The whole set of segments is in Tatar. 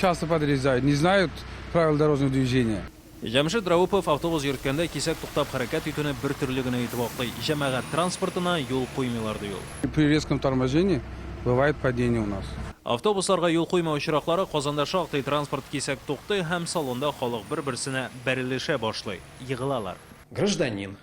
Часто подрезают, не знают правил дорожного движения. Җәмшит Рәүпов автобус йөрткәндә кисәк туктап хәрәкәт итүне бер төрле генә итеп аклый. Җәмәгать транспортына юл куймыйлар, ди ул. При резком торможении бывает падение у нас. Автобусларга юл куймау очраклары Казанда шактый, транспорт кисәк туктый һәм салонда халык бер-берсенә бәрелешә башлый, егылалар. Гражданин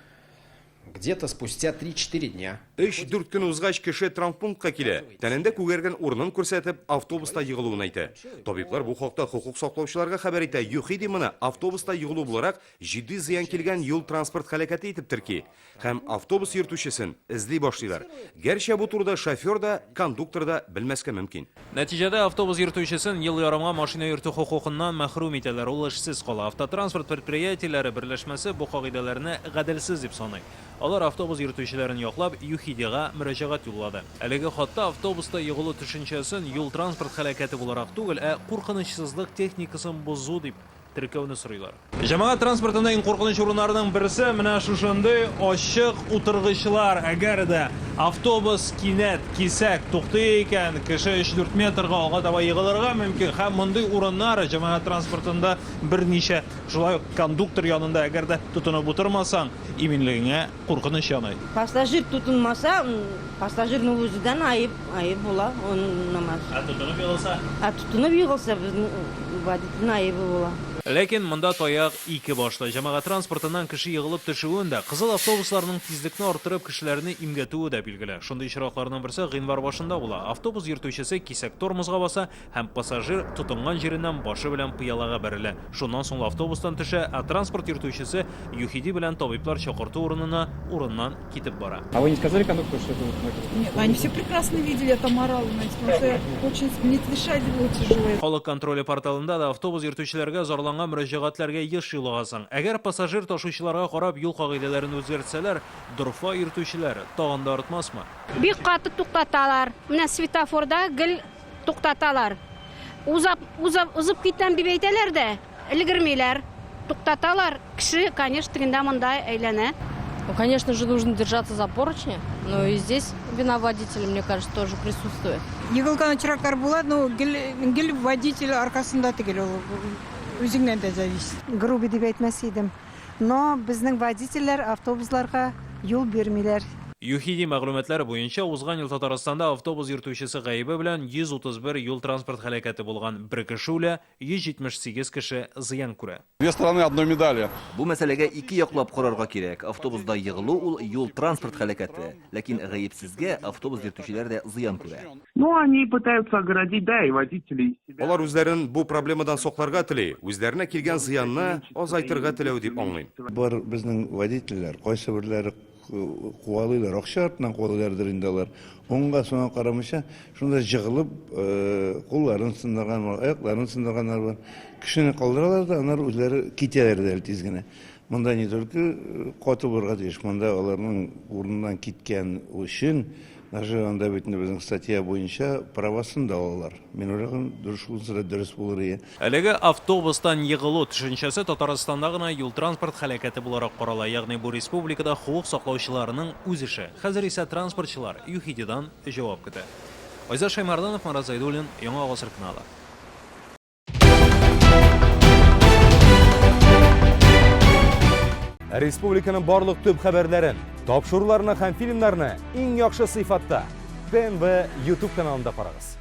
Где-то спустя три-четыре дня. Өч-дүрт көн узгач, кеше травмпунктка килә. Тәнендә күгәргән урынын күрсәтеп, автобуста егылуын әйтә. Табиблар бу хакта хокук саклаучыларга хәбәр итә. ЮХИДИ моны автобуста егылу буларак җитди зыян килгән юл-транспорт һәлакәте итеп терки. Һәм автобус йөртүчесен эзли башлыйлар. Гәрчә бу турыда шофер да, кондуктор да белмәскә мөмкин. Нәтиҗәдә, автобус йөртүчесен ел ярымга машина йөртү хокукыннан мәхрүм итәләр, ул эшсез кала. Автотранспорт предприятиеләре берләшмәсе бу кагыйдәләрне гаделсез дип саный. Алар автобус йөртүчеләрен яклап, ЮХИДИга мөрәҗәгать юллады. Әлеге хатта автобуста егылу төшенчәсен юл-транспорт һәлакәте буларак түгел, ә куркынычсызлык техникасын бозу дип теркәүне сорыйлар. Җәмәгать транспортында иң куркыныч урыннарның берсе менә шушындый ачык утыргычлар. Әгәр дә автобус кинәт, кисәк туктый икән, кеше өч-дүрт метрга алга таба егылырга мөмкин. Һәм мондый урыннар җәмәгать транспортында берничә. Шулай ук кондуктор янында әгәр дә тотынып утырмасаң, иминлегеңә куркыныч яный. Пассажир тотынмаса, пассажирның үзедән аеп, аеп була, оның намаз. Ә тотынып егылса? Ә тотынып егылса, безнең водительнең аебы була. Ләкин монда таяк ике башлы. Җәмәгать транспортыннан кеше егылып төшүен дә, кызыл автобусларның тизлекне арттырып кешеләрне имгәтүе дә билгеле. Шундый очракларның берсе гыйнвар башында була. Автобус йөртүчесе кисәк тормозга баса Һәм пассажир тотынган җиреннән башы белән пыялага бәрелә. Шуннан соң ул автобустан төшә, ә транспорт йөртүчесе ЮХИДИ белән табиблар чакырту урынына урыннан китеп бара. А вы не сказали кондуктору, что это вот так? Нет, они все прекрасно видели, я там орала на них, потому что я очень, мне дышать было тяжело. Халык контроле порталында да автобус йөртүчеләргә зарланган мөрәҗәгатьләргә еш юлыгасың. Әгәр пассажир ташучыларга карап юл кагыйдәләрен үзгәртсәләр, дорфа йөртүчеләр тагын да артмасмы? Бик каты туктаталар. Менә светофорда гел Туктаталар. Узап, узап, узып китәм дип әйтәләр дә, өлгермиләр. Туктаталар. Кеше, конечно, тегендә монда әйләнә. Ну, конечно же, нужно держаться за поручни, но и здесь вина водителя, мне кажется, тоже присутствует. Егылган очраклар була, но гел, гел водитель аркасында түгел ул. Үзеңнән дә зависит. Грубый дип әйтмәс идем. Но безнең водительләр автобусларга юл бирмиләр. ЮХИДИ мәгълүматлары буенча, узган ел Татарстанда автобус йөртүчесе гаебе белән 131 юл-транспорт һәлакәте булган, бер кеше үлә, 178 кеше зыян күрә. Две стороны одной медали. Бу мәсьәләгә ике яклап карарга кирәк. Автобуста егылу ул юл-транспорт һәлакәте. Ләкин гаепсезгә автобус йөртүчеләр дә зыян күрә. Ну, они пытаются огородить, да, и водителей, и себя. Алар үзләрен бу проблемадан сакларга тели, үзләренә килгән зыянны азайтырга теләү дип аңлыйм. Бар безнең водительләр, кайсыберләре куалыйлар, акча артыннан куалыйлардыр инде алар. Уңга сулга карамыйча, шунда җыгылып, кулларын сындырган бар, аякларын сындырганнар бар. Кешене калдыралар да, аннары үзләре китәләр дә әле тиз генә. Монда не только каты булырга тиеш, монда аларның урыныннан киткән өчен Даже анда бит инде безнең статья буенча правасын да алалар. Мин уйлаган, дөрес булса да дөрес булыр ие. Әлеге автобустан егылу төшенчәсе Татарстанда гына юл-транспорт һәлакәте буларак карала, ягъни бу республикада хокук саклаучыларның үз эше. Хәзер исә транспортчылар ЮХИДИдан җавап көтә. Айзат Шәймәрданов, Марат Зәйдуллин, Яңа Гасыр каналы. Республиканың барлык төп хәбәрләрен, тапшыруларны һәм фильмнарны иң яхшы сыйфатта ТНВ YouTube каналында карагыз.